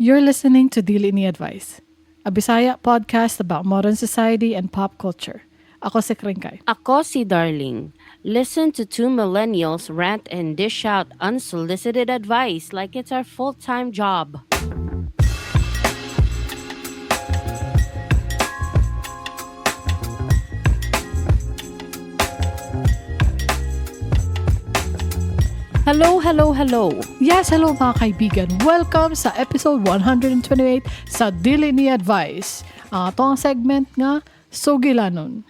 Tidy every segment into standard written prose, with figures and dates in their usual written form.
You're listening to Dili Ni Advice, a Bisaya podcast about modern society and pop culture. Ako si Kringkay. Ako si Darling. Listen to two millennials rant and dish out unsolicited advice like it's our full-time job. Hello, hello, hello. Yes, hello mga kaibigan. Welcome sa episode 128 sa Dili Ni Advice. Ang ato ang segment nga, Sugilanon.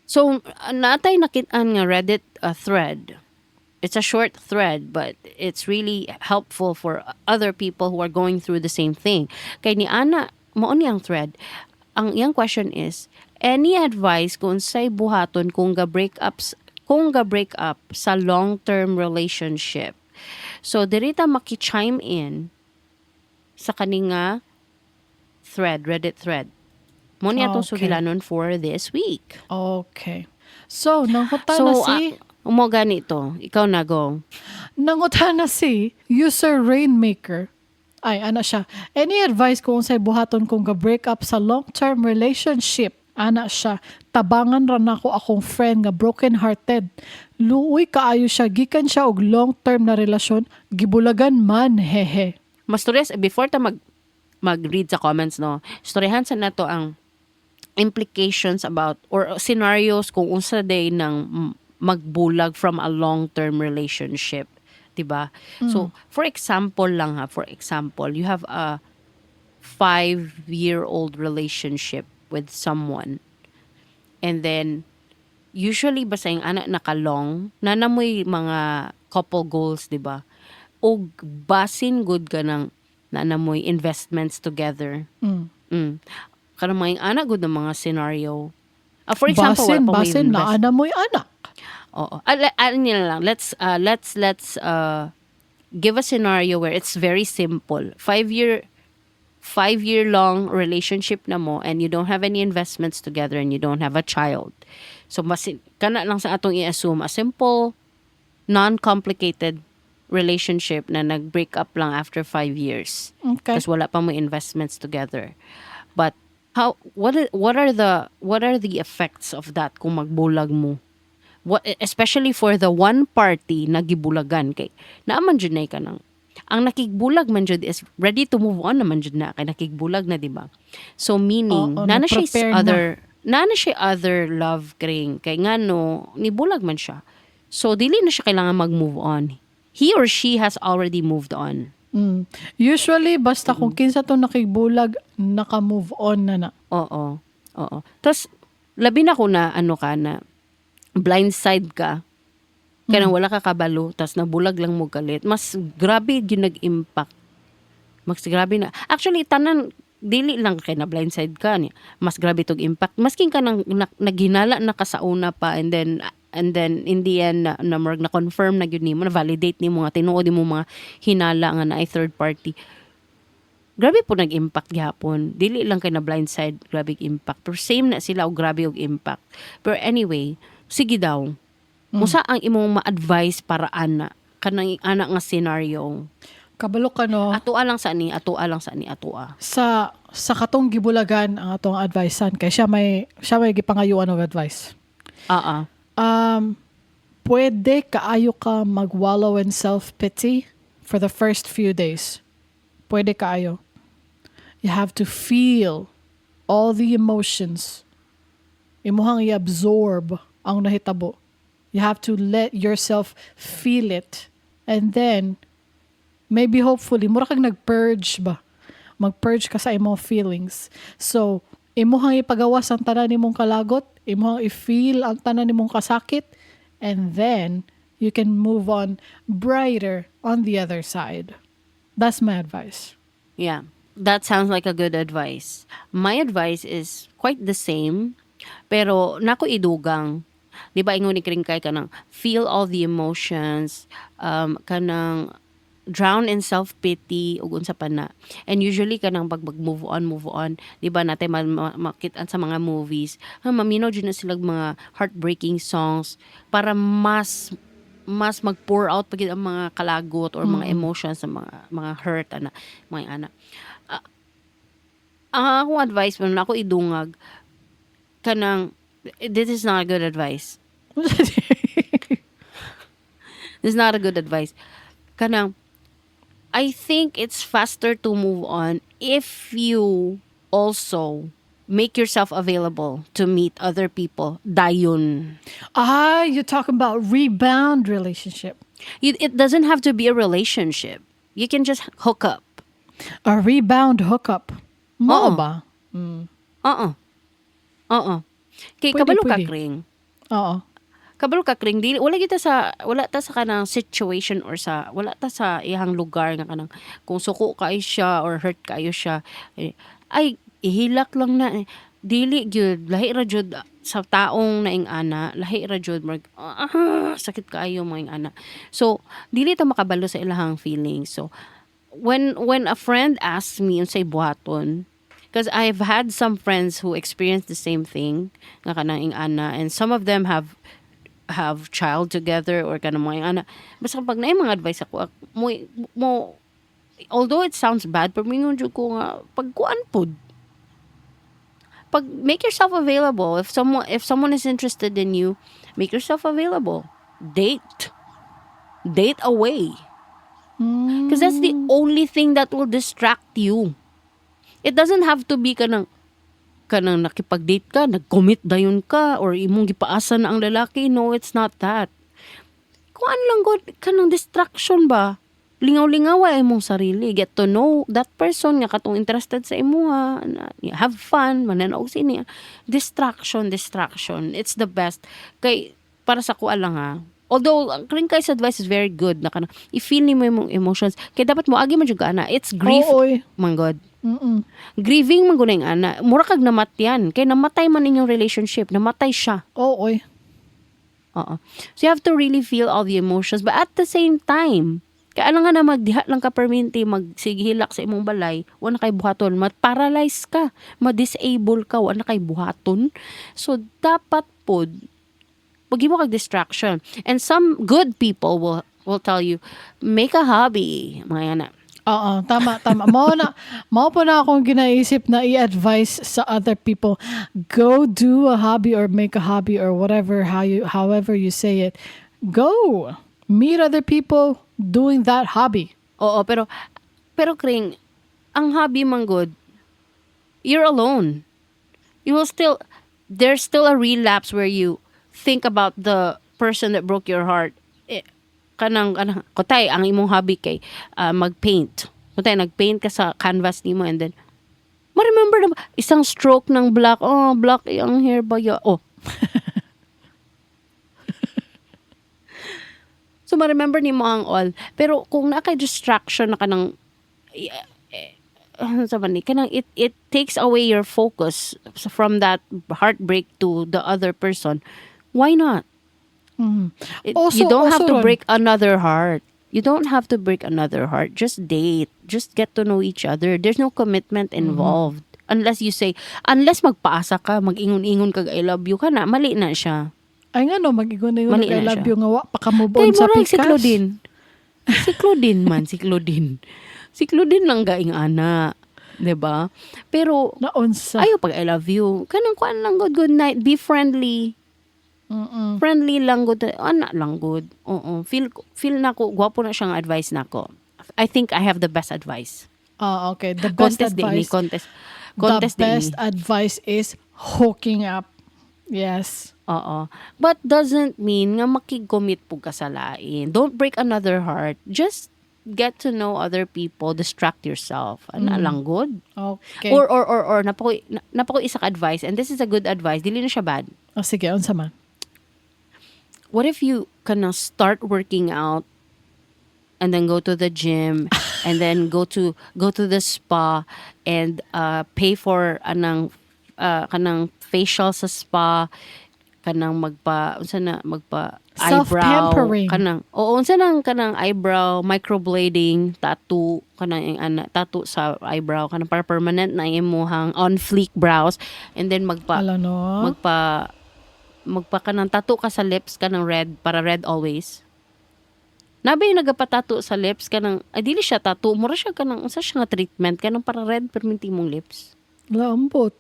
So, natay nakitaan nga Reddit thread. It's a short thread, but it's really helpful for other people who are going through the same thing. Kay ni Ana, mao ni ang thread. Ang iyang question is, any advice kung unsay buhaton kung ga break up sa long-term relationship? So, diri ta maki-chime in sa kani nga thread, Reddit thread. Mo ni atong sugilanon for this week. Okay. So, nangutana So, si mo ganito, ikaw na go. Nangutana si user Rainmaker. Ay, ana siya. Any advice kung unsay buhaton kung ga-break up sa long-term relationship? Ana siya. Tabangan ra nako akong friend nga broken-hearted. Luoy kaayo siya, gikan siya og long-term na relasyon, gibulagan man, hehe. Mas storya before ta mag-read sa comments, no. Storyahan sa nato ang implications about or scenarios kung unsa day ng magbulag from a long-term relationship, 'di ba? So, for example lang ha, for example, you have a 5-year-old relationship with someone. And then usually basta yung anak nakalong, nanamoy mga couple goals, 'di ba? Og basin good ka ng nanamoy investments together. Kanang mga anak good ng mga scenario. For example, Basin, wala pa may basin, invest. na mo'y anak. Oo. Nila lang. Let's give a scenario where it's very simple. 5 year long relationship na mo and you don't have any investments together and you don't have a child. So mas kana lang sa atong i-assume a simple, non-complicated relationship na nag-break up lang after 5 years. Because wala pa mo investments together. But how what are the effects of that kung magbulag mo? What, especially for the one party na gibulagan kay naa man jud na ka nang ang nakigbulag man jud is ready to move on naman jud na kay nakigbulag na, di ba? So meaning Oo, naa na siya nag-prepare na. Other naa na siya other love kring kay ngano nibulag man siya, so dili na siya kailangan mag-move on. He or she has already moved on. Usually, basta kung kinsa to nakigbulag, naka-move on na na. Oo. Oo. Tapos, labi na ko na, ano ka, na blindside ka. Kaya wala ka kabalo, tapos nabulag lang mo kalit. Mas grabe gyud nag-impact. Mas grabe na. Actually, tanan, dili lang kay na blindside ka niya. Mas grabe tog impact. Maskin ka nang na, naghinala na ka sa una pa and then in the end na murag na confirm na gyud nimo, na validate nimo nga tinuod nimo mga hinala nga naay third party, grabe po nag-impact gihapon. Dili lang kay na blindside, grabe impact. Pero same na sila og grabe og impact. Pero anyway, sige daw. Unsa ang imong ma-advise para ana kanang ana nga scenario? Kabalo ka, no? Atoa lang sa ni, atoa lang sa ni, atoa. Sa katong gibulagan ang atong advicean kay siya may gipangayuan og advice. Pwede kaayo ka magwallow in self-pity for the first few days. Pwede kaayo. You have to feel all the emotions. Imuhang i-absorb ang nahitabo. You have to let yourself feel it. And then, maybe hopefully, mura kag nag-purge ba? Mag-purge ka sa imong feelings. So, imuhang ipagawas ang tanan nimong kalagot, imuhang i-feel ang tanan nimong kasakit, and then, you can move on brighter on the other side. That's my advice. Yeah, that sounds like a good advice. My advice is quite the same, pero nako idugang. Di ba ingon ni Kringkay kanang feel all the emotions, kanang drown in self-pity ug unsa pa na. And usually kanang pag move on, move on, di ba natin makit-an sa mga movies, ha, maminaw jud na sila mga heartbreaking songs para mas Mas mag-pour out pa gyud ang mga kalagot or mga emotions sa mga hurt ana, mga ana. Ah, ang akong advice man ako idungag kanang, this is not a good advice. This is not a good advice. Kanang I think it's faster to move on if you also make yourself available to meet other people. Dayon. Ah, you're talking about rebound relationship. It doesn't have to be a relationship. You can just hook up. A rebound hookup. Mo Oo. Ba? Oo. Oo. Kay Pwede, kabalo ka pwede. Kring. Oo. Kabalo ka, Kring, dili wala kita sa wala ta sa kanang situation or sa wala ta sa iyang lugar nga kanang kung suko kaayo siya or hurt kaayo siya eh, ay ihilak lang na eh. Dili gyud, lahi ra jud sa taong naing ana, lahi ra jud, murag ah, sakit kaayo mga ana. So dili ta makabalo sa ilahang feelings. So when a friend asks me unsay buhaton, because I've had some friends who experienced the same thing nga kanang ing-ana, and some of them have child together or kanang mga ana, basta pag naay mga advice ako mo, although it sounds bad, pero mingon jud ko nga pagkuan pud, pag make yourself available. If someone is interested in you, make yourself available. Date, date away, because that's the only thing that will distract you. It doesn't have to be kanang nakipag-date ka, nag-commit dayon ka, or imong gipaasa na ang lalaki. No, it's not that. Kung ano lang gud, kanang distraction ba? Lingaw-lingaw ay imong sarili. Get to know that person nga katong interested sa imuha. Have fun, mananaog sini. Distraction, distraction. It's the best. Kay, para sa kuha lang ha. Although, ang Kring Kai's advice is very good. Na kanang, i-feel nimo imong emotions. Kay dapat mo agi man jud ka ana. It's grief, Oo, oy. Man God. Grieving man gud ang ana. Mura kag namatyan. Kay namatay man inyong relationship. Namatay siya. Oo, oy. Oo. So you have to really feel all the emotions. But at the same time, kaya nga na magdiha lang ka perminti, magsighilak sa imong balay, wala kay buhaton, mat-paralyze ka, ma-disable ka, wala kay buhaton. So dapat pod maghimo kag distraction. And some good people will tell you, make a hobby. Mga yana. Oo, tama, tama. Mao po na akong ginaisip na i-advise sa other people. Go do a hobby or make a hobby or whatever, however you say it. Go! Meet other people doing that hobby. Oo, pero Kring, ang hobby man good, you're alone. You will still there's still a relapse where you think about the person that broke your heart. Eh, kanang kutay ang imong hobby kay mag-paint. Kutay nag-paint ka sa canvas nimo and then ma-remember na ba, isang stroke ng black, oh, black ang hair ba ya? Oh. So ma-remember nimo ang all. Pero kung naa kay distraction na kanang eh, ano sa man ni kanang it takes away your focus from that heartbreak to the other person. Why not? Also, You don't have also to ron- break another heart. You don't have to break another heart. Just date. Just get to know each other. There's no commitment involved. Unless you say, unless magpaasa ka, mag-ingon-ingon kag "I love you" ka na, mali na siya. Ay nga no, mag-ingon-ingon Mali I na love siya. you nga wa pa ka move Kay on sa murag si pikas. Claudine. Si Claudine man, si Claudine. Si Claudine lang gaing ana. 'Di ba? Pero Naunsa. Ayo pag "I love you." Kanang kuan lang good, good night, be friendly. Friendly lang good, ana lang good. Oo, feel na ko gwapo na siyang advice nako. I think I have the best advice. Ah, okay. The best Contest din ni advice. Contest. The Contest din ni. best advice is hooking up. Yes. Oo. But doesn't mean nga makig-commit po ka sa lain. Don't break another heart. Just get to know other people, distract yourself. Ana lang good. Okay. Or napako isa ka advice, and this is a good advice. Dili na siya bad. Oh, sige, unsa man? What if you kana start working out and then go to the gym and then go to the spa and pay for anang kanang facial sa spa, kanang magpa unsa na, magpa eyebrow, Self-pampering. Kanang, oo, unsa nang kanang eyebrow microblading, tattoo, kanang yung ana tattoo sa eyebrow, kanang para permanent na imuhang on fleek brows, and then magpa Ala no. magpa kanang tattoo ka sa lips, kanang red, para red always. Nabi yung nagapatato sa lips kanang, ay, dili siya tattoo, mura siya kanang unsa siya nga treatment, kanang para red perminti mong lips. Lambot.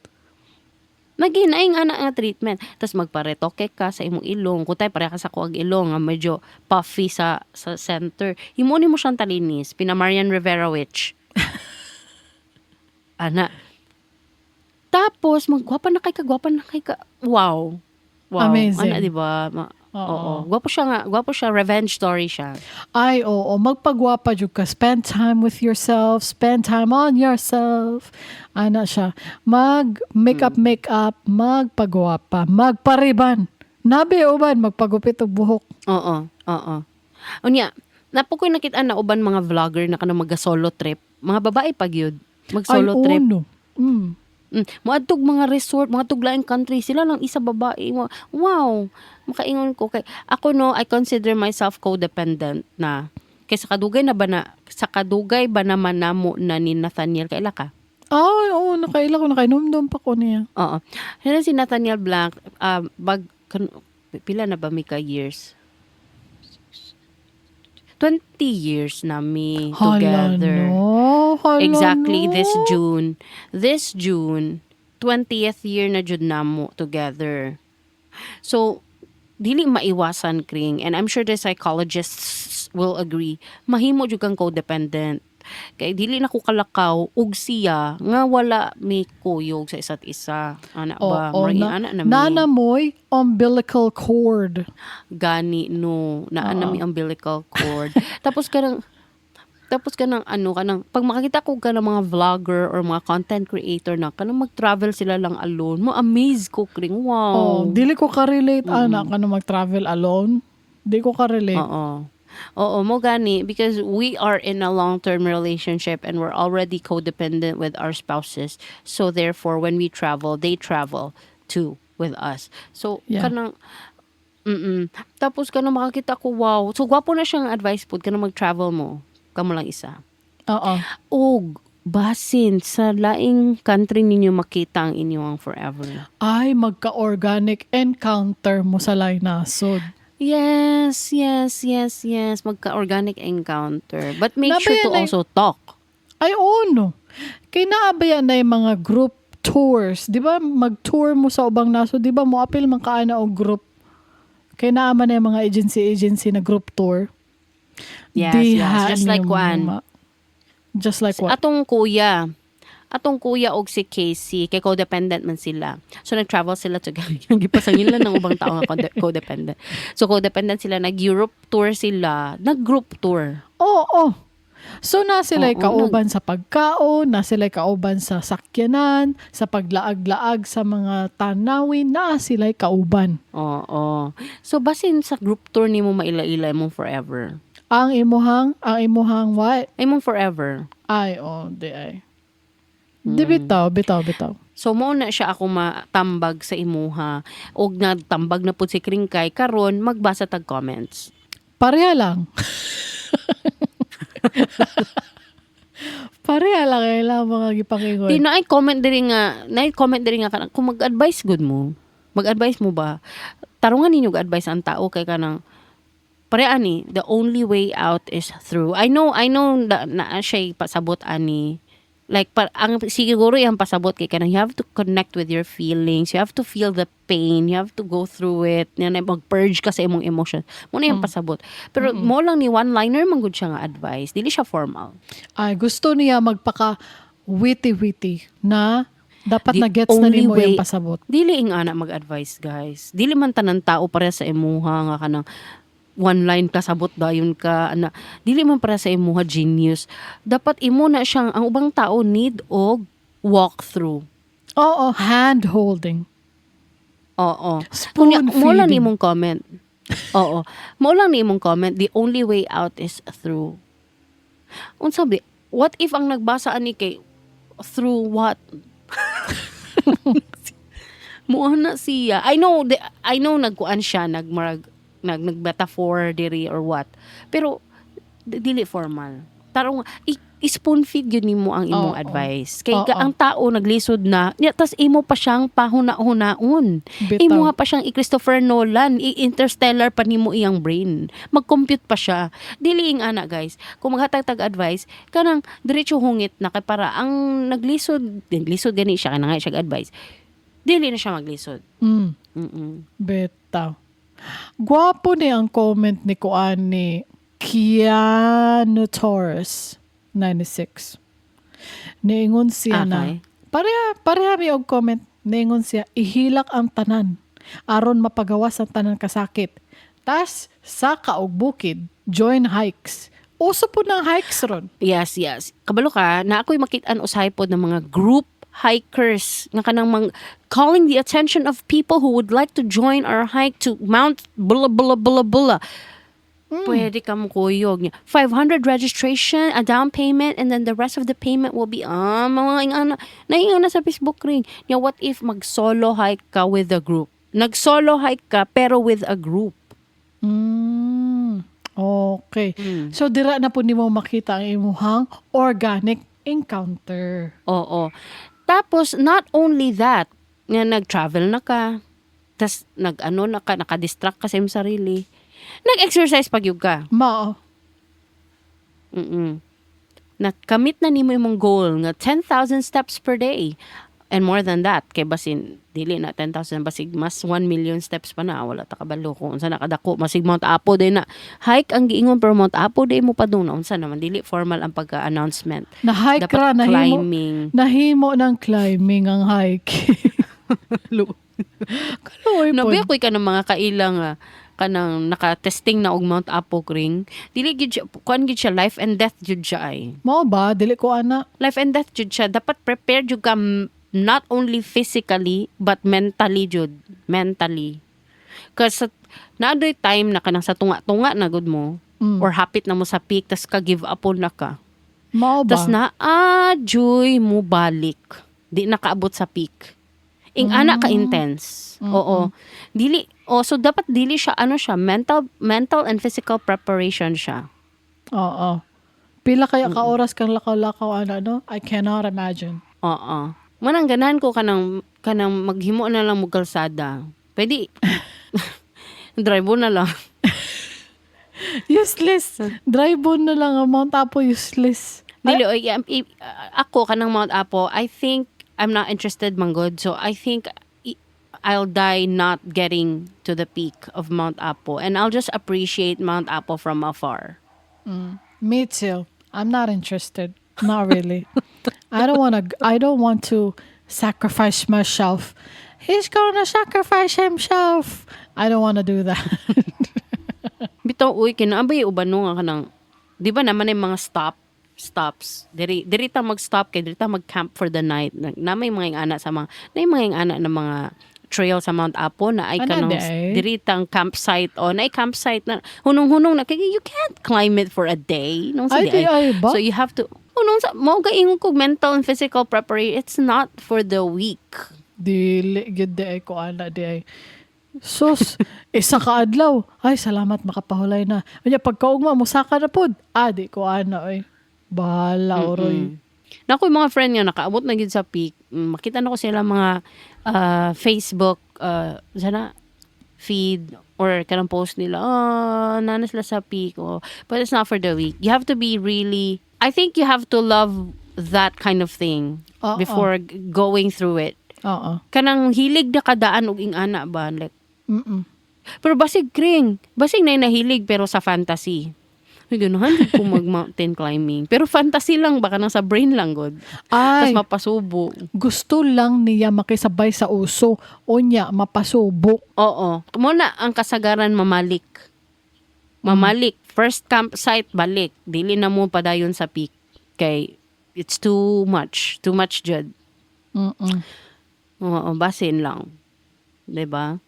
Naginaing ana nga treatment. Tapos magparetoke ka sa imong ilong. Kutay pareha ka sa kuag ilong nga medyo puffy sa center. Himo mo siyang talinis. Pina Marian Rivera witch. Ana. Tapos maggwapa na kay ka, gwapa na kay ka. Wow. Wow. Amazing. Ana, di ba? Oo. Oo. Gwapo siya nga, gwapo siya, revenge story siya. Ay, oo. Magpagwapa jud ka. Spend time with yourself. Spend time on yourself. Ana siya. Mag make-up, make-up. Magpagwapa. Magpariban. Nabi uban, magpagupit og buhok. Oo. Unya, napo ko'y nakita na uban mga vlogger na kanang maga-solo trip. Mga babae pag yun. Mag-solo Ay, trip. uno. Moadtog mga resort, mga tuglaing country, sila lang isa babae. Wow. Makaingon ko kay ako, no, I consider myself codependent na. Kay sa kadugay ba naman namo na ni Nathaniel, kaila ka? Ay, oo, nakaila ko, nakainumdum pa ko niya. Oo. Yan si Nathaniel Blanc, pila na ba mi ka years? 20 years na mi Hala together. no, hala Exactly no. this June. This June, 20th year na jud namo together. So, dili maiwasan, Kring, and I'm sure the psychologists will agree, mahimo jud kang codependent. Kay dili na ko kalakaw ug siya nga wala mi kuyog sa isa't isa. Ana ba? Oo, Murag na, ana na mi. Nana mo'y umbilical cord. Gani no, naa na mi umbilical cord. Tapos kanang ano, kanang pag makakita ko ka ng mga vlogger or mga content creator na kanang mag-travel sila lang alone, mo amaze ko, Kring. Wow. Oh, dili ko ka-relate, ana, kanang mag-travel alone. Di ko ka-relate. Oo. Oo, mo gani, because we are in a long-term relationship and we're already codependent with our spouses. So therefore, when we travel, they travel too with us. So kanang Tapos kanang makakita ko, wow. So gwapo na siyang advice pod kanang mag-travel mo. Kamo lang isa. Og basin sa laing country ninyo makita ang inyong forever. Ay, magka-organic encounter mo sa laing nasod. Yes. Magka-organic encounter. But make sure to Nabayan na also talk. Ay, oo, no. Kay naabayan na yung mga group tours. Di ba, mag-tour mo sa ubang nasod, di ba, mo apil man ka na og group. Kay naama na yung mga agency-agency na group tour. Yes, Diha yes. Just like ni kuan. Just like what? Atong kuya. Atong kuya og si Casey, kay codependent man sila. So nag-travel sila together. Gipasangilan ng ubang tao nga codependent. So codependent sila, nag-Europe tour sila, nag-group tour. Oo. So na sila'y kauban sa pagkaon, na sila'y kauban sa sakyanan, sa paglaag-laag sa mga tanawin, na sila'y kauban. Oo. So basin sa group tour nimo maila-ila imong forever. Ang imuhang what? Imong forever. Ay, oh, di ay. Di bitaw, bitaw, bitaw. So mo na siya ako matambag sa imuha og nagtambag na pud si Kringkay karon, magbasa tag comments. Pareha lang. Pareha lang ilang mga gipakingon. Di na ay comment diri nga, na comment diri nga kanang kung mag-advise good mo. Mag-advise mo ba? Tarungan ninyo advice ang tao kay kanang pare ani, the only way out is through. I know na siya pasabot ani. Like ang siguro yung pasabot kay kanang you have to connect with your feelings, you have to feel the pain, you have to go through it. Yan ay mag-purge ka sa imong emotion. Mo na yung pasabot. Pero mo lang ni one-liner man gud siya nga advice. Dili siya formal. Ay, gusto niya magpaka witty-witty na dapat The na gets na only nimo yung pasabot. Dili ing ana mag-advise, guys. Dili man tanan tao pareha sa imuha nga kanang one line kasabot dayon ka ana. Dili man para sa imuha genius. Dapat imo na siyang, ang ubang tao need og walk through. Oo, hand holding. Oo. Spoon Kunya, mo lang feeding. nimong comment. Oo. Mo lang nimong comment, the only way out is through. Unsa bi? What if ang nagbasa ani kay through what? Mo na siya. I know nagkuan siya, nagmarag nag nag metaphor diri or what. Pero dili formal. Tarong I-spoon feed gyud nimo ang imong advice. Kay ang tao naglisod na, nya tas imo pa siyang pahuna-hunaon. Bitaw. Imo nga pa siyang i-Christopher Nolan, i-Interstellar pa nimo iyang brain. Mag-compute pa siya. Dili ing ana, guys. Kung maghatag tag advice, kanang diretso hungit na kay para ang naglisod, naglisod gani siya kanang siya advice. Dili na siya maglisod. Bitaw. Gwapo ni ang comment ni kuan ni Keanu Torres 96. Niingon siya na pareha pareha mi og comment. Niingon siya, ihilak ang tanan aron mapagawas ang tanan kasakit. Tas saka og bukid, join hikes. Uso po ng hikes ron. Yes. Kabalo ka, na ako'y makitaan usahay pod ng mga group hikers nga kanang mang calling the attention of people who would like to join our hike to Mount blah blah blah blah. Pwede ka mo kuyog niya. 500 registration, a down payment, and then the rest of the payment will be, mga ingana, naingana sa Facebook ring. Niya, what if mag-solo hike ka with a group? Nag-solo hike ka, pero with a group. Okay. So, dira na po nimo makita ang imuhang organic encounter. Oo. Tapos, not only that, nga nag-travel na ka, tas nag-ano na ka, naka-distract ka sa imong sarili, nag-exercise pag gyud ka. Mao. Nakamit na nimo imong goal nga 10,000 steps per day. And more than that, kay basin dili na 10,000, basig mas 1 million steps pa na, wala ta kabalo kung unsa nakadako, masig Mount Apo day na hike ang giingon, pero Mount Apo day mo padung na unsa naman, dili formal ang pagka-announcement. Na hike Dapat ra nahimo climbing. Nahimo ng climbing ang hike. Kaluoy po. Nabuya ko'y ka ng mga kailang kanang naka-testing na og Mount Apo ring. Dili gid siya, kuan gid siya, life and death jud siya ay. Mao ba dili ko ana. Life and death jud siya. Dapat prepared jud ka not only physically but mentally jud, mentally. Kasi naa doy time na kanang sa tunga-tunga na gud mo or hapit na mo sa peak tas ka give up na ka. Mao ba? Tas na joy mo balik. Di nakaabot sa peak. Ing ana ka intense. Oo. Dili, oh, so dapat dili siya ano siya, mental mental and physical preparation siya. Oo. Pila kaya ka oras kang lakaw-lakaw ana, no? I cannot imagine. Oo. Manang ganahan ko kanang kanang maghimo na lang mo kalsada. Pwede drive na lang. Useless. Drive on na lang ang Mount Apo, useless. Dili oy, ako kanang Mount Apo, I think I'm not interested man gud. So I think I'll die not getting to the peak of Mount Apo and I'll just appreciate Mount Apo from afar. Me too. I'm not interested. Not really. I don't want to sacrifice myself. He's gonna sacrifice himself. I don't want to do that. Bitaw uy, kinaabay uban no nga kanang di ba naman ay mga stops diri diri ta mag-stop kay diri ta mag-camp for the night na may mga ingana sa mga na may mga ingana na mga trail sa Mount Apo na ay Ana kanang di ay? diri tang campsite o na ay campsite na hunong-hunong na kay you can't climb it for a day nung sa Ay, di ay ba? So you have to hunong sa mo gaingon ko, mental and physical preparation, it's not for the weak. Dili gyud di ay ko ana di ay. Sus, isa ka adlaw. Ay, salamat makapahulay na. Unya pagkaugma mosaka na pod. Ah, di ko ana oy. Bahala oroy. Naku, yung mga friend nga nakaabot na gid sa peak. Makita na ko sila mga Facebook sana feed or kanang post nila. Oh, nana sila sa peak. Oh. But it's not for the weak. You have to be really, I think you have to love that kind of thing before going through it. Kanang hilig na kadaan og ingana ba, like pero basig kring, basig na nahilig pero sa fantasy. Ay, ganahan di ko mag-mountain climbing. Pero fantasy lang baka nang sa brain lang god. Ay, Tapos mapasubo. Gusto lang niya makisabay sa uso. Unya, mapasubo. Oo. Mo na ang kasagaran mamalik. Mamalik. First campsite, balik. Dili na mo padayon sa peak. Kay it's too much. Too much jud. Oo, basin lang. 'Di ba?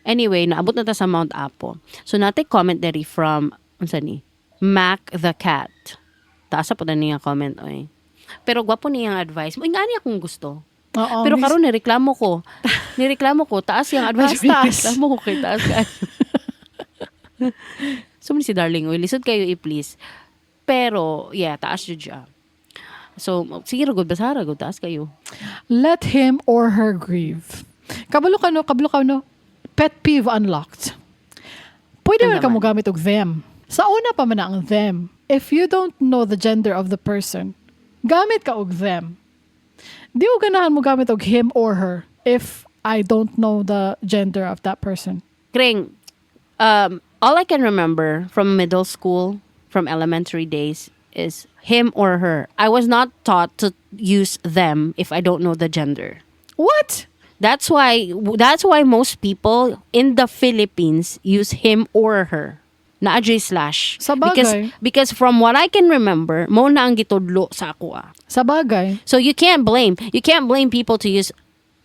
Anyway, naabot na ta sa Mount Apo. So natay comment diri from unsa ni? Mac the Cat. Taas po na niya comment oy. Pero gwapo niya ang advice. Mo ingani akong gusto. Oo, Pero karon nireklamo ko. Nireklamo ko taas yung advice. Taas, taas. Nireklamo ko kay taas ka. So man si Darling, oy, lisod kayo i-please. Pero yeah, taas jud siya. So, sige ra gud, basara gud, taas kayo. Let him or her grieve. Kabalo ka no, kabalo ka no. Pet peeve unlocked. Pwede Ano man ka naman? mo gamit og "them." Sa una pa man na ang "them." If you don't know the gender of the person, gamit ka og "them." Di ko ganahan mo gamit og "him or her" if I don't know the gender of that person. Kring, all I can remember from middle school, from elementary days, is "him or her." I was not taught to use "them" if I don't know the gender. What? That's why most people in the Philippines use "him or her." Naa jud'y slash. Sa bagay. Because from what I can remember, mao na ang gitudlo sa ako ah. Sa bagay. So you can't blame people to use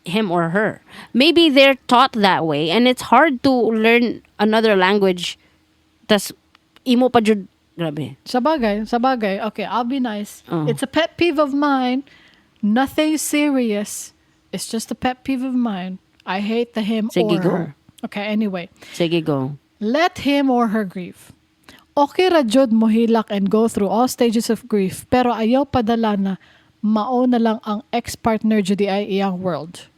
"him or her." Maybe they're taught that way and it's hard to learn another language. Tas imo pa jud, grabe. Sa bagay, sa bagay. Okay, I'll be nice. Oh. It's a pet peeve of mine. Nothing serious. It's just a pet peeve of mine. I hate the "him" Sige, or go. "her." Okay, anyway. Sige, go. Let him or her grieve. Okay ra jud mohilak and go through all stages of grief, pero ayaw padala na mao na lang ang ex-partner jud ay iyang world.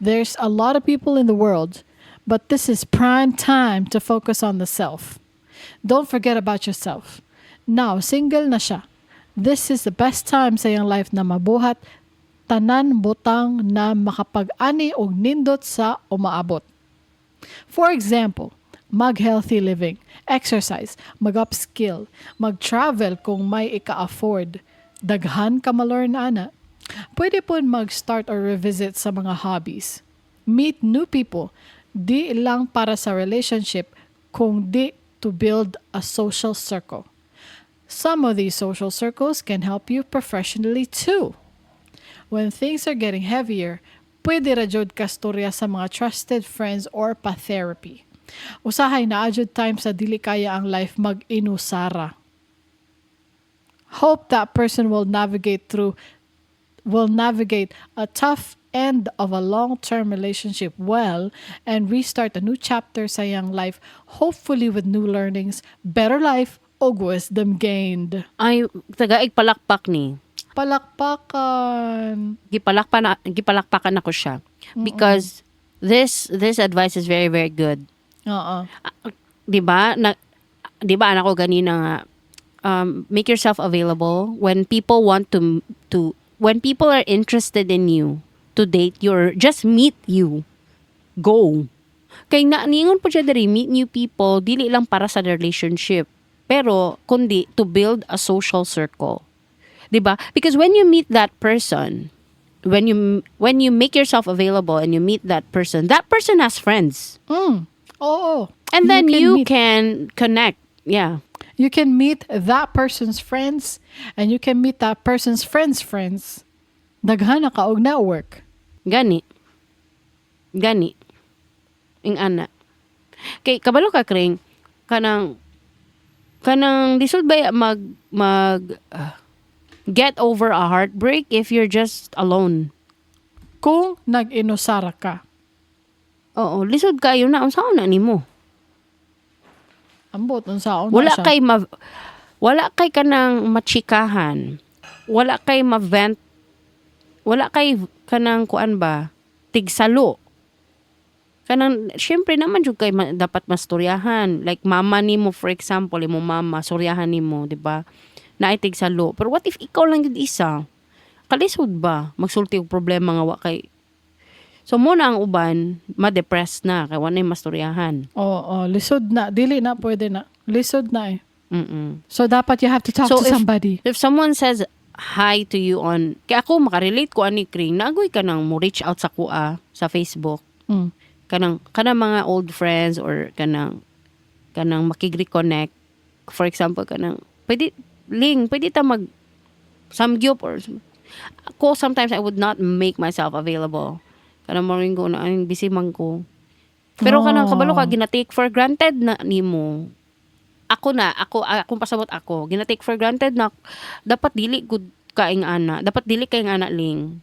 There's a lot of people in the world, but this is prime time to focus on the self. Don't forget about yourself. Now, single na siya. This is the best time sa iyang life na mabuhat tanan butang na makapag-ani og nindot sa umaabot. For example, mag-healthy living, exercise, mag-upskill, mag-travel kung may ika-afford. Daghan ka ma-learn ana. Pwede po mag-start or revisit sa mga hobbies. Meet new people. Di lang para sa relationship, kung di to build a social circle. Some of these social circles can help you professionally too. When things are getting heavier, pwede ra jud kastorya sa mga trusted friends or pa-therapy. Usahay naa jud time sa dili kaya ang life mag-inusara. Hope that person will navigate a tough end of a long-term relationship well and restart a new chapter sa iyang life, hopefully with new learnings, better life, og wisdom gained. Ay, tagaig palakpak ni. Palakpakan. Gipalakpakan ako siya. Because this advice is very, very good. Oo. 'Di ba? Na, 'di ba anak ko ganina nga, make yourself available when people want to when people are interested in you to date you or just meet you. Go. Kay na niingon po siya diri, meet new people dili lang para sa relationship pero kundi to build a social circle. 'Di ba? Because when you meet that person, when you make yourself available and you meet that person has friends. Oo. And then you meet, can connect. Yeah. You can meet that person's friends and you can meet that person's friends' friends. Daghan na ka og network. Gani. Gani. Ing ana. Kay kabalo ka, Kring, kanang lisod ba mag get over a heartbreak if you're just alone? Kung nag-inusara ka. Oo, lisod kayo na unsaon na nimo. Ambot unsaon na Wala siya. Wala kay kanang machikahan. Wala kay ma-vent. Wala kay kanang kuan ba? Tigsalo. Kanang syempre naman jud kay dapat mastoryahan. Like mama nimo, for example, imo mama storyahan nimo, di ba? Naay tigsalo. Pero what if ikaw lang jud isa? Kalisod ba magsulti og problema nga wa kay? So mo na ang uban ma-depressed na kay wa nay mastoryahan. Oo, lisod na. Dili na pwede na. Lisod na eh. So dapat you have to talk So to somebody. If someone says hi to you on, kay ako makarelate ko ani, Kring, naagoy ka nang mo reach out sa kuha sa Facebook. Kanang mga old friends or kanang makig-reconnect. For example, kanang pwede ling, pwede ta mag samgyup or ako, sometimes I would not make myself available. Kanang mo ko na ay busy man ko. Pero kanang kabalo ka, gina-take for granted na nimo. Ako na, ako, akong pasabot ako, gina-take for granted na dapat dili gud kaing ana. Dapat dili kay ana, Ling.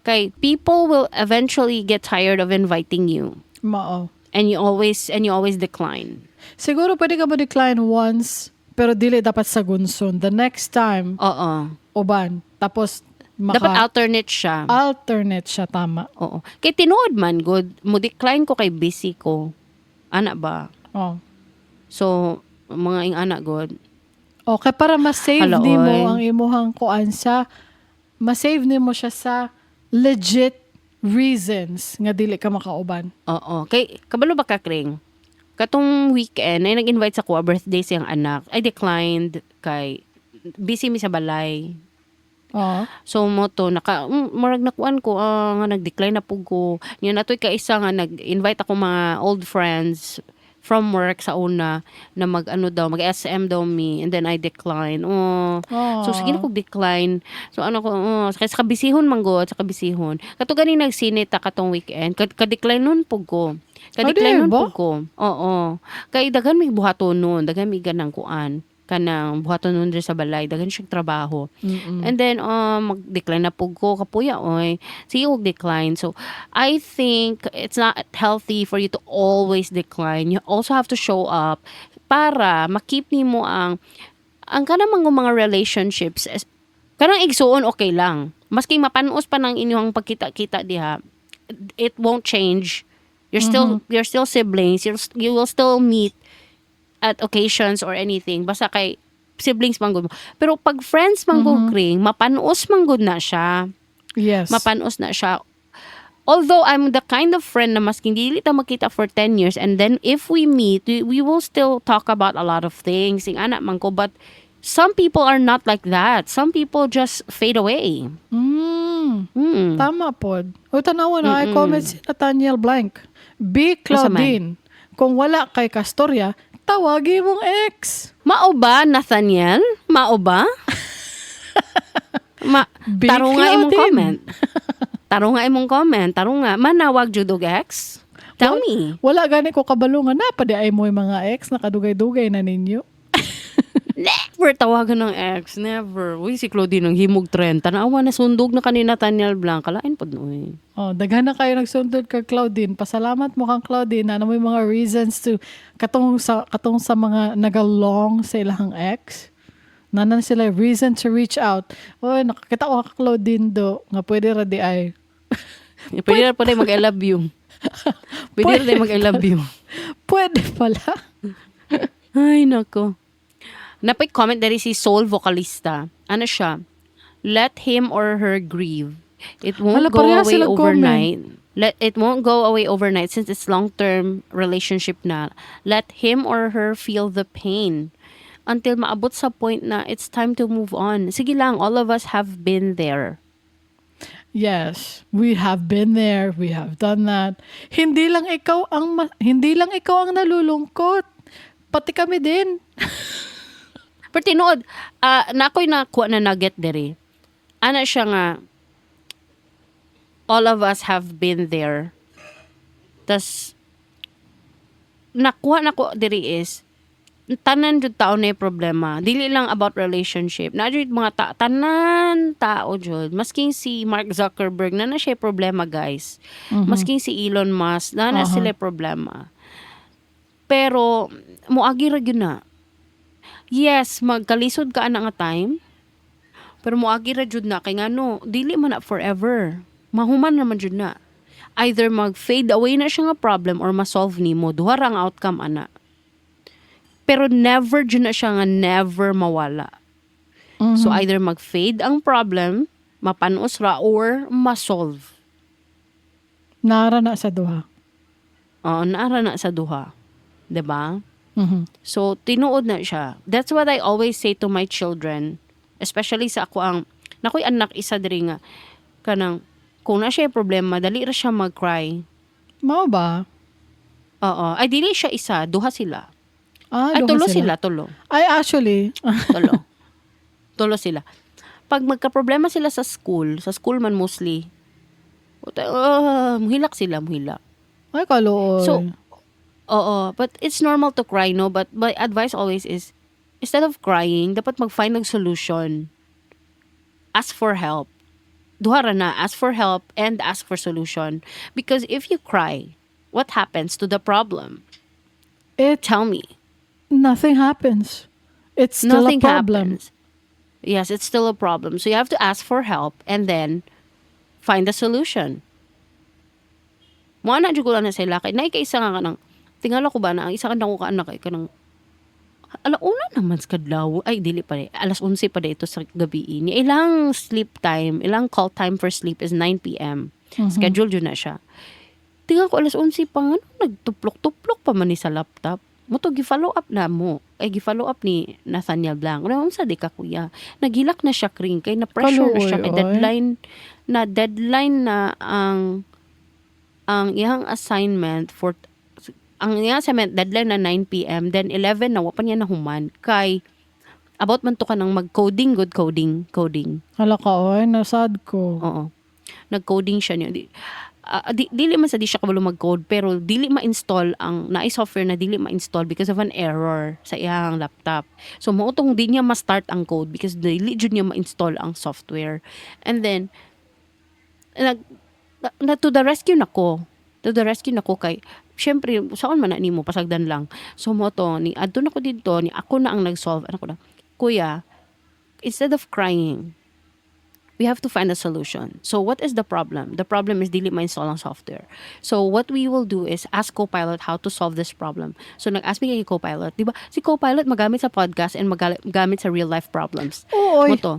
Kay people will eventually get tired of inviting you. Mao. And you always decline. Siguro pwede ka mo decline once, pero dili dapat sa gunson. The next time, Oo. Uban, Tapos maka Dapat alternate siya. Alternate siya, tama. Oo. Kay tinuod man gud, mo decline ko kay busy ko. Ana ba? Oh. So mga ing ana gud. Okay, para ma-save Hala, nimo oy. ang imuhang kuan sa ma-save nimo siya sa legit reasons nga dili ka makauban. Oo. Kay kabalo ba ka, Kring? Katong weekend ay nag-invite sa kuha, birthday siyang anak. I declined kay busy mi sa balay. Oh. So mo to naka murag nakuan ko nga nag-decline na pug ko. Nya natoy kaisa nga nag-invite ako mga old friends from work sa una na mag ano daw, mag SM daw mi, and then I decline. Oh. So sige na ko decline. So ano ko, oh, kay sa kabisihon man gud, sa kabisihon. Kato gani nagsine ta katong weekend, ka-decline nun pug ko. Ka-decline Adi nun ba? pug ko. Oo. Kay daghan may buhaton nun, daghan may ganang kuan kanang buhaton nun diri sa balay, daghan siyang trabaho. And then mag-decline na pug ko, kapuya oy. Sige og decline. So I think it's not healthy for you to always decline. You also have to show up para makip nimo ang kanang mga relationships. Kanang igsuon, okay lang. Maski mapanos pa ng inyong pagkita-kita diha, it won't change. You're still siblings. You will still meet at occasions or anything. Basta kay siblings man gud mo. Pero pag friends man gud, Kring, mapanos man gud na siya. Mapanos na siya. Although I'm the kind of friend na maski hindi ta magkita for 10 years and then if we meet, we will still talk about a lot of things. Ing ana man ko, but some people are not like that. Some people just fade away. Tama pod. O tanawa na ay comment si Nathaniel Blank. B. Unsa man? Claudine. Kung wala kay kastorya, tawagi mong ex. Mao ba, Nathaniel? Mao ba? Ma Be tarong nga imong Claudine. comment. Tarong nga imong comment. Tarong nga. Manawag jud og ex? Tell me. Wala gani ko kabalo nga na pa di ay mo yung mga ex nakadugay-dugay na ninyo. Never tawagan ng ex. Never. Uy, si Claudine ang himog 30. Naawa na sundog na kanina Nathaniel Blanc. Kalain pod noy. Oh, daghan na kayo nagsundod kay Claudine. Pasalamat mo kang Claudine na mo yung mga reasons to katong sa mga nagalong sa ilang ex. Nanan sila reason to reach out. Oy, nakakita ko ka Claudine do nga pwede ra di ay. Pwede na pala mag-I love you. Pwede na mag-I love you. Pwede pala. Ay, nako. Napay comment diri si Soul Vocalista. Ano siya? "Let him or her grieve. It won't Hala, go pareha away sila comment. overnight. Let it won't go away overnight since it's long-term relationship na. Let him or her feel the pain until maabot sa point na it's time to move on. Sige lang, all of us have been there." Yes, we have been there, we have done that. Hindi lang ikaw ang nalulungkot. Pati kami din. Pero tinuod, na ako'y nakuha na nugget diri. Ana siya nga, all of us have been there. Tas, nakuha na ko diri is, tanan jud tao na problema. Dili lang about relationship. Na jud mga tanan tao jud. Masking si Mark Zuckerberg na na siya problema, guys. Masking si Elon Musk na na sila problema. Pero moagi ra gyud na. Yes, magkalisod ka ana nga time. Pero moagi ra jud na kay ngano, dili man na forever. Mahuman naman jud na. Either mag-fade away na siya nga problem or ma-solve nimo. Duha ra ang outcome ana. Pero never jud na siya nga never mawala. So either mag-fade ang problem, mapanos ra or ma-solve. Nara na sa duha. Oo, naara na sa duha. 'Di ba? Mhm. So, tinuod na siya. That's what I always say to my children. Especially sa ako ang, nakoy anak isa diri nga, kanang, kung na siya problema, dali ra siya mag-cry. Mao ba? Oo. Ay, dili siya isa. Duha sila. Ah, Ay, duha tulo sila. Tulo. Ay, actually, Tulo. Tulo sila. Pag magka-problema sila sa school man mostly, muhilak sila, muhilak. Ay, kaluoy. So, oo, but it's normal to cry, no? But my advice always is, instead of crying, dapat mag-find ng solution. Ask for help. Duha ra na, ask for help and ask for solution. Because if you cry, what happens to the problem? Tell me. Nothing happens. It's still Nothing a problem. Happens. Yes, it's still a problem. So you have to ask for help and then find a solution. Mo na jud ko na sila kay naay kay isa nga kanang tingala ko ba na ang isa ka nako ka anak kay kanang alauna naman sa kadlaw, ay, dili pa rin, alas 11 pa dito sa gabi ni ilang sleep time, ilang call time for sleep is 9 p.m. Schedule jud na siya. Tingnan ko alas 11 pa, nga nagtuplok-tuplok pa man ni sa laptop mo to. Gi-follow up na mo ay gi-follow up ni Nathaniel Blanc. Ano, unsa di ka, kuya? Naghilak na siya, kring, kay na pressure na siya kay Kaluoy, oy. Deadline na, deadline na ang iyang assignment for ang iyang assignment, deadline na 9 p.m., then 11 na, wa pa niya nahuman kay about man to ka ng mag-coding, good coding coding. Hala ka, oy, nasad ko. Oo. Nag-coding siya niya. Dili man sa di siya kabalo mag-code, pero dili ma-install ang naay software na dili ma-install because of an error sa iyang laptop. So mao tong di niya ma-start ang code because dili jud niya ma-install ang software. And then nag na, to the rescue nako. To the rescue nako kay syempre saon man na nimo pasagdan lang. So mao to ni adto na ko didto ni ako na ang nag-solve. Ano ko na? "Kuya, instead of crying, we have to find a solution. So what is the problem? The problem is dili ma-install ang software. So what we will do is ask Copilot how to solve this problem." So nag-ask mi kay Copilot, di ba? Si Copilot magamit sa podcast and magamit sa real life problems. Oo, oy. Mao to.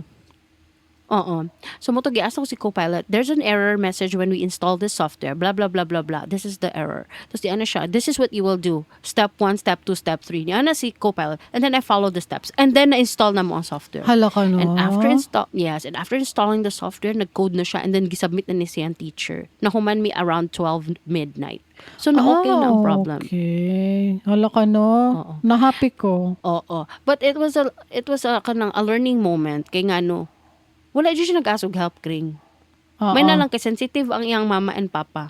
Oo. So mao to gi-ask ko si Copilot, "There's an error message when we install this software, blah, blah, blah, blah, blah. This is the error." Tapos di ano siya, "This is what you will do. Step 1, step 2, step 3." Ni ana si Copilot. And then I follow the steps. And then na-install na mo ang software. Hala ka, no? And after install, yes, and after installing the software, nag-code na siya and then gisubmit na ni siyang teacher. Nahuman mi around 12 midnight. So na okay na ang Ah, problem. okay. Hala ka, no? Oo. Na-happy ko. Oo. But it was a kanang a learning moment kay ngano wala jud siya nag-ask og help, kring. Oo. May na lang kay sensitive ang iyang mama and papa.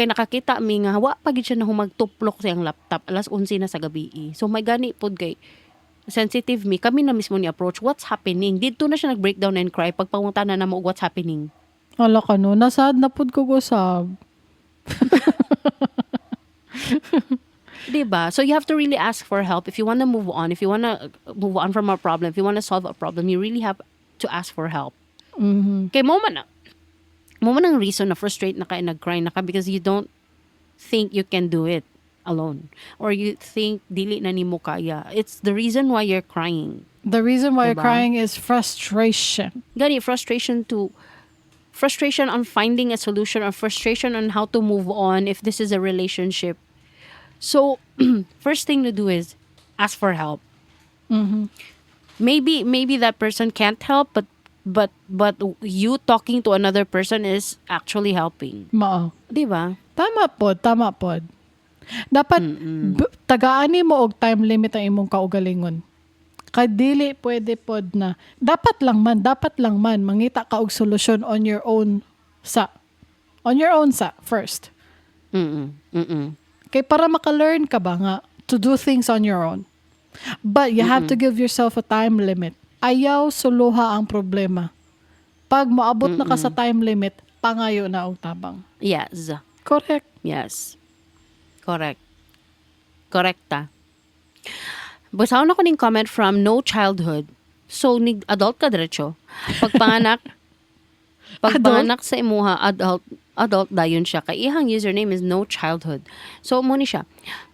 Kay nakakita mi nga wa pa gid siya na humagtuplok sa iyang laptop alas 11 na sa gabi. So may gani pod kay sensitive mi, kami na mismo ni approach, "What's happening?" Didto na siya nag-breakdown and cry pagpangutana na mo og what's happening. Hala ka, no? Nasad na pud ko gusab. 'Di ba? So you have to really ask for help if you want to move on, if you want to move on from a problem, if you want to solve a problem, you really have to ask for help. Kay mo man ang reason na frustrate na ka and nag-cry na ka because you don't think you can do it alone or you think dili na nimo kaya. It's the reason why you're crying. The reason why you're Diba? Crying is frustration. Gani frustration on finding a solution or frustration on how to move on if this is a relationship. So, first thing to do is ask for help. Maybe that person can't help, but you talking to another person is actually helping. Mao. 'Di ba? Tama pod, tama pod. Dapat tagaan mo og time limit ang imong kaugalingon. Kay dili pwede pod na dapat lang man mangita ka og solusyon on your own sa. On your own sa first. Kay para maka-learn ka ba nga to do things on your own. But you have to give yourself a time limit. Ayaw suluha ang problema. Pag moabot na ka sa time limit, pangayo na og tabang. Correct. Yes. Correct. Correcta. Basahon ako ning comment from No Childhood. So, nig adult ka diretso. Pagpanganak sa imuha, adult, adult dayon siya. Kay iyang username is No Childhood. So, mo ni siya.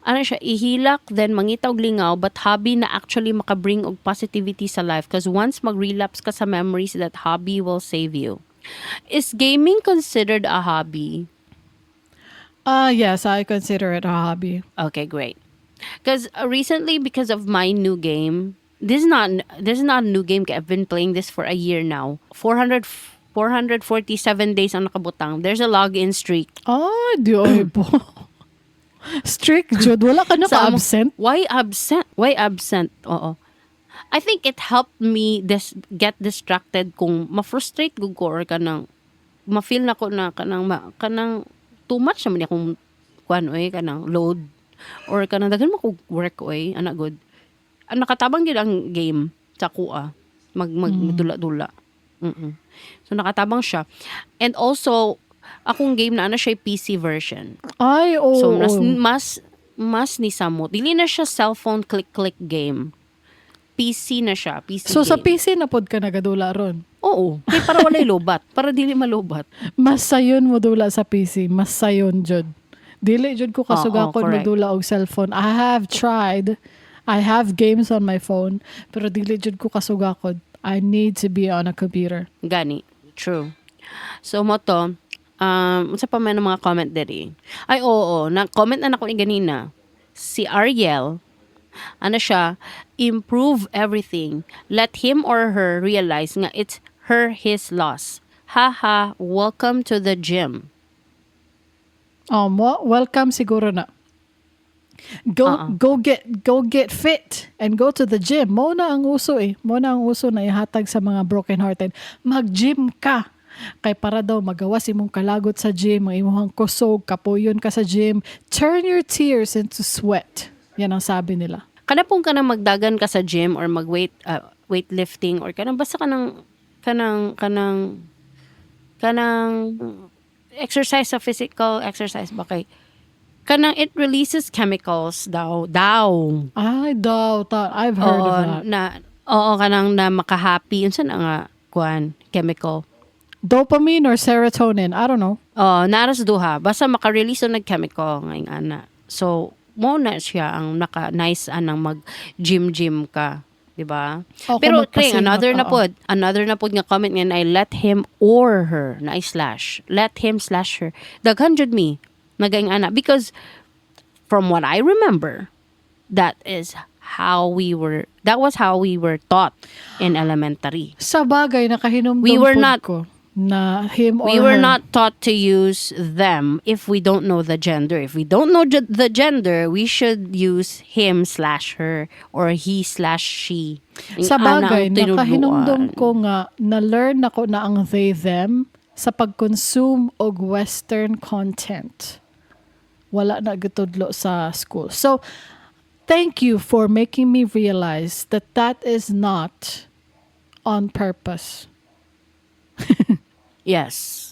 Ano siya, ihilak, then mangita og lingaw, but hobby na actually makabring og positivity sa life. Because once mag-relapse ka sa memories, that hobby will save you. Is gaming considered a hobby? Ah, yes, I consider it a hobby. Okay, great. Because recently, because of my new game, this is not a new game. I've been playing this for a year now. 400, 447 days ang nakabutang. There's a login streak. Ah, di ay po. Strict, jud. Wala ka na ka-absent? Why absent? Why absent? Oo. I think it helped me get distracted kung ma-frustrate gud ko or kanang ma-feel na ko na kanang kanang too much naman akong kuan oy, kanang load or kanang daghan mo kog work oy, ana good. Ang nakatabang gyud ang game sa kuha mag mag dula-dula. So nakatabang siya. And also akong game na ano siya, PC version. Ay, oo. So mas mas mas ni samot. Dili na siya cellphone click click game. PC na siya, PC So sa game. PC na pod ka nagadula ron. Oo, kay para walay lobat, para dili malobat. Mas sayon mo dula sa PC, mas sayon jud. Dili jud ko kasugakon Oo, correct. modula og cellphone. I have tried. I have games on my phone, pero dili jud ko kasugakon. I need to be on a computer. Gani. True. So mao to, unsa pa man ang mga comment diri? Ay oo, na comment na nako ni ganina. Si Ariel, ano siya, "Improve everything. Let him or her realize nga it's her his loss. Haha, welcome to the gym." Welcome siguro na. Go go get fit and go to the gym. Mao na ang uso eh. Mao na ang uso na ihatag sa mga broken hearted. Mag-gym ka. Kay para daw magawas imong kalagot sa gym, ang imong kusog, kapoyon ka sa gym. Turn your tears into sweat. Yan ang sabi nila. Kana pong kanang magdagan ka sa gym or mag weight weightlifting or kanang basta kanang exercise, sa physical exercise ba, kay kanang it releases chemicals daw daw. I doubt that. I've heard Oo, of that. Na oo, kanang na makahappy, unsa na nga kuan, chemical? Dopamine or serotonin. I don't know. Oh, naa ra sa duha. Basta maka-release og chemical nga ana. So, mao na siya ang naka nice anang mag gym gym ka, di ba? O, kung Pero Kring, magpasingot, another na oo. pod, another na pod nga comment nga ay "Let him or her," na slash. "Let him/her." Daghan jud mi nagaing ana because from what I remember, that was how we were taught in elementary. Sa bagay, nakahinumdum We were pod not- ko na him or We were her. not taught to use them if we don't know the gender. If we don't know the gender, we should use him/her or he/she. Sa Ana bagay, ang tinudluan. nakahinumdum ko nga na-learn nako na ang they, them sa pag-consume og Western content. Wala na gitudlo sa school. So, thank you for making me realize that that is not on purpose. Yes.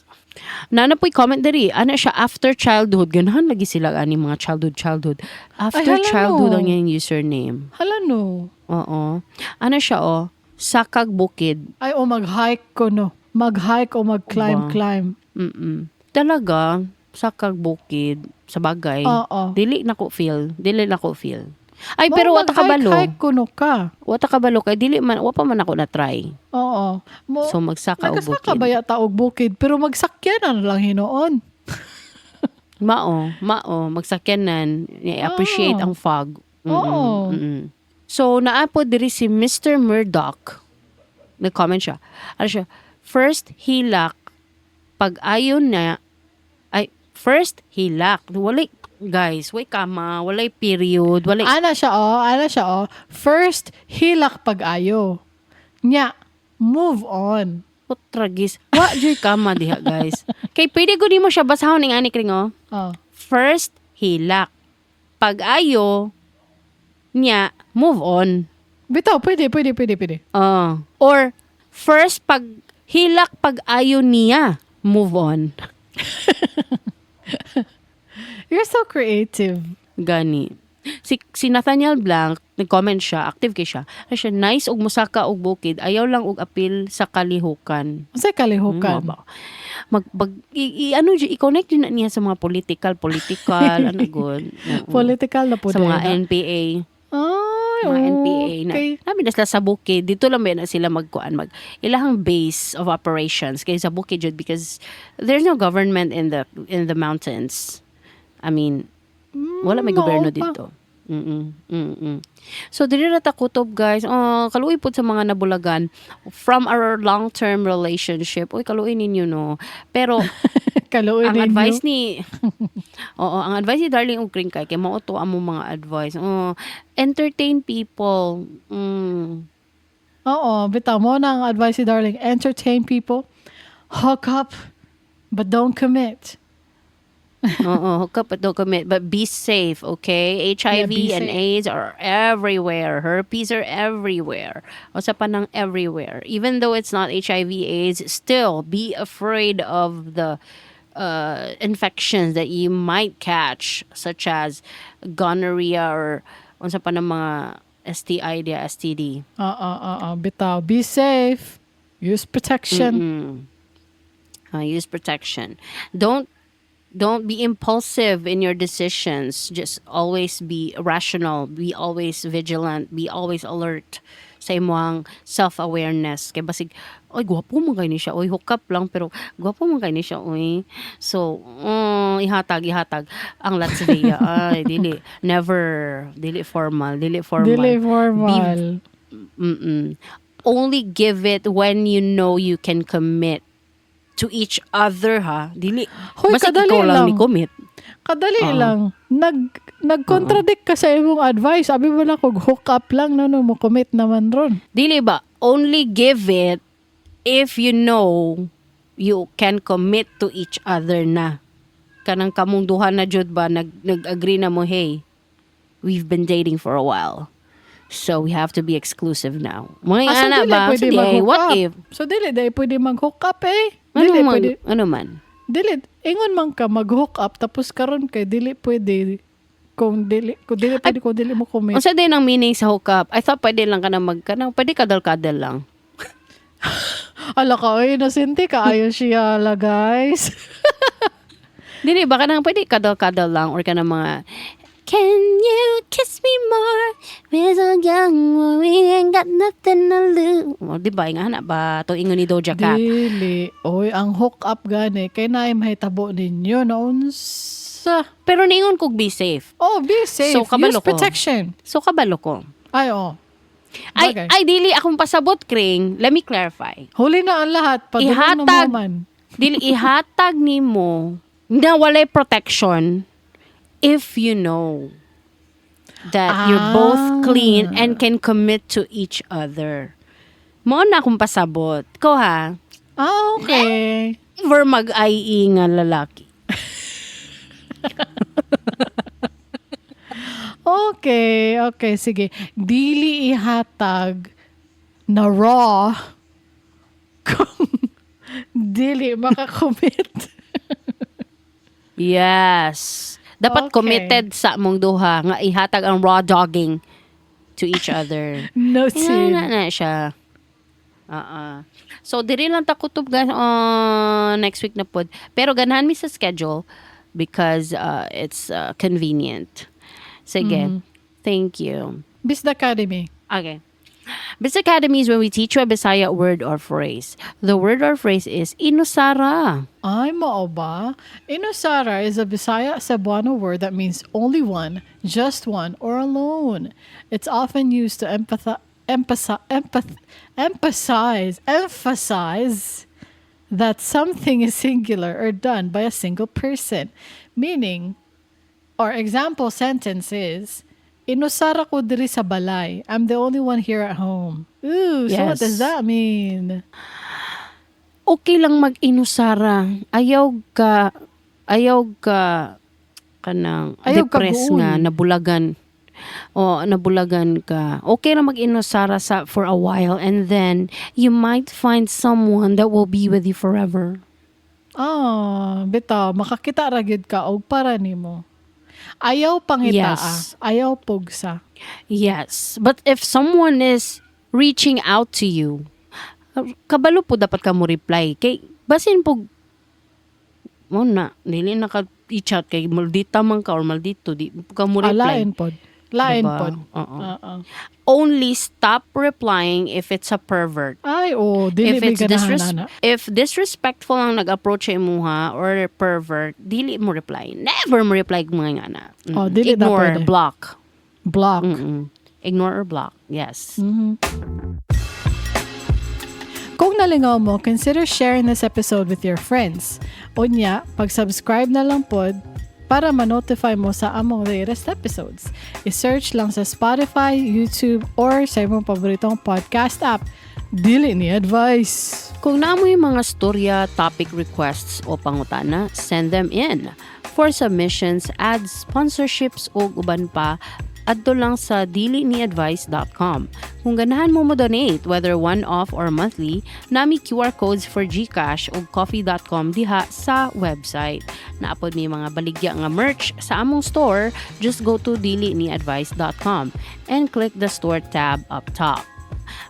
Naa na po'y comment diri. Ana siya, after childhood. Ganahan lagi sila ani mga childhood childhood. After Ay, hala childhood no. ang iyang username. Hala no. Oo. Ano siya oh? Sakag bukid. Ay, o mag-hike ko no. Mag-hike o mag-climb, Ba? climb. Talaga, sakag bukid sa bagay. Oo. Dili na ko feel. Dili na ko feel. Ay, pero wa ta kabalo. Mag-hike kuno ka. Wa ta kabalo kay dili man wa pa man ako na try. Oo. Mo, So magsaka og nagasaka bukid. ba yata og bukid? Pero magsakyan na lang hinuon. Mao, mao magsakyanan, i-appreciate Oo. ang fog. Oo. So naa po diri si Mr. Murdoch. Nag-comment siya. Ano siya? "First hilak pag ayon na," ay, "first hilak." Walay, guys, way kama, walay period, walay Ana siya oh, ana siya oh. "First, hilak pag-ayo. Nya, move on." Putragis. Wa juy kama diha, guys. Kay pwede ko nimo siya basahon ning ani, Kring, oh. Oh. "First hilak. Pag ayo niya, move on." Bitaw, pwede, pwede, pwede, pwede. Or "First pag hilak pag ayo niya, move on." You're so creative. Gani. Si Nathaniel Blanc, nag-comment siya, active kay siya. Ano siya, "Nice og musaka og bukid, ayaw lang og apil sa kalihukan." Unsay kalihukan? Ba? Mag, bag, i ano, i-connect din na niya sa mga political, political, ano gud. Oo. Political na po Sa mga din. NPA. Ay, Mga NPA na. okay. Nami na sila sa bukid. Dito lang ba na sila magkuan mag ilahang base of operations kay sa bukid jud because there's no government in the mountains. I mean, wala may gobyerno Mao pa. dito. So diri ra ta kutob, guys. Oh, kaluoy pud sa mga nabulagan from our long-term relationship. Uy, kaluoy ninyo no. Pero Kaluoy ang ninyo. advice ni Oo, ang advice ni Darling ug Kring kay mao to among mga advice. Oh, entertain people. Oo, bitaw mao na ang advice ni Darling. Entertain people, hook up, but don't commit. Oo, hook up but don't commit. But be safe, okay? HIV Yeah, be and safe. AIDS are everywhere. Herpes are everywhere. O sa panang everywhere. Even though it's not HIV AIDS, still be afraid of the infections that you might catch, such as gonorrhea or unsa pa ng mga STI dia, STD. Oo, oo, bitaw. Be safe. Use protection. Use protection. Don't be impulsive in your decisions. Just always be rational. Be always vigilant. Be always alert sa imong self-awareness. Kay basig, "Oy, gwapo man kay ni siya. Oy, hook up lang, pero gwapo man kay ni siya, oy." So, ihatag, ihatag. Ang Latvia, ay, dili. Never, dili formal, dili formal. Dili formal. Only give it when you know you can commit to each other, ha. Dili Hoy, basta kadali ikaw lang lang. ni commit. Kadali Oo. lang. Nag-contradict ka sa imong advice. Abi mo lang kung hook up lang, no, mo commit naman ron. Dili ba? Only give it if you know you can commit to each other na. Kanang kamong duha na jud ba, nag-agree na mo, "Hey, we've been dating for a while. So we have to be exclusive now." Mga Ah, so ana dili ba? pwede Sige, mag-hook what up. if? So dili dili pwede mag-hook up eh. Ano Dili man, pwede. ano man? Dili ingon man ka mag-hook up tapos karon kay dili pwede kung dili pwede kung dili mo commit. Unsa din ang meaning sa hook up? I thought pwede lang ka na mag kanang pwede kadal-kadal lang. Ala ka, oy, nasinti ka ayo siya la, guys. Dili ba kanang pwede kadal-kadal lang or kanang mga "Can you kiss me more? We're so young, we ain't got nothing to lose." O, di ba? Nga na ba? To ingon ni Doja Cat. Dili. Oy, ang hook up gani kay naay mahitabo ninyo na unsa. Pero ningon kog be safe. Oh, be safe. So, kabalo Use ko. protection. So kabalo ko. Ay, oh. Ay, Bagay. ay dili akong pasabot, Kring. Let me clarify. Huli na ang lahat. Padulong na Ihatag. mo man. Dili ihatag nimo na walay protection if you know that you're both clean and can commit to each other. Mo na akong pasabot. Ko ha, Ah, okay. never mag-IE nga lalaki. Okay, sige. Dili ihatag na raw kung dili makakommit. Yes. Dapat committed sa mong duha nga ihatag ang raw dogging to each other. Noted. Nga na na siya. Oo. So, diri lang ta kutob, guys, next week na pod. Pero ganahan mi sa schedule because it's convenient. Sige. Thank you. Bisda Academy. Okay. Bis Academy is when we teach you a Bisaya word or phrase. The word or phrase is inusara. Ay, mao ba? Inusara is a Bisaya Cebuano word that means only one, just one, or alone. It's often used to emphasize that something is singular or done by a single person. Meaning, or example sentence is, "Inusara ko diri sa balay. I'm the only one here at home." Ooh, so what does that mean? Okay lang mag-inusara. Ayaw ka kanang Ayaw ka depressed guol. nga nabulagan. O nabulagan ka. Okay lang mag-inusara sa for a while and then you might find someone that will be with you forever. Ah, bitaw, makakita ra gyud ka og para nimo. Ayaw pangitaa, ayaw pugsa. Yes. But if someone is reaching out to you, kabalo po dapat ka mo reply. Kay basin po mo na, dili na ka i-chat kay maldita man ka or maldito, di po ka mo Ah, reply. lain pod. Lain Diba? pod. Oo. Oo. Only stop replying if it's a pervert. Ay, oh, dili If it's may ganahan ana. If disrespectful ang nag-approach sa imuha or pervert, dili mo reply. Never mo reply kung mga nga na. Oh, dili na Ignore, pwede. block. Block. Ignore or block. Yes. Kung nalingaw mo, consider sharing this episode with your friends. Unya, pag-subscribe na lang pod para ma-notify mo sa among latest episodes. I-search lang sa Spotify, YouTube, or sa imong paboritong podcast app. Dili ni advice. Kung naa moy mga storya, topic requests o pangutana, send them in. For submissions, ads, sponsorships o uban pa, Adto lang sa diliniadvice.com. Kung ganahan mo mo donate, whether one-off or monthly, naa mi QR codes for GCash o ko-fi.com diha sa website. Naa pod mi mga baligya nga merch sa among store, just go to diliniadvice.com and click the store tab up top.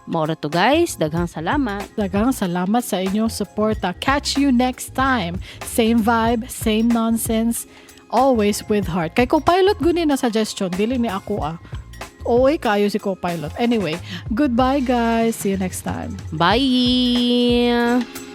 Mao ra to, guys, daghang salamat. Daghang salamat sa inyong suporta. Catch you next time. Same vibe, same nonsense, always with heart. Kay co-pilot guni na suggestion, dili ni ako ah. OA kayo si co-pilot. Anyway, goodbye, guys. See you next time. Bye!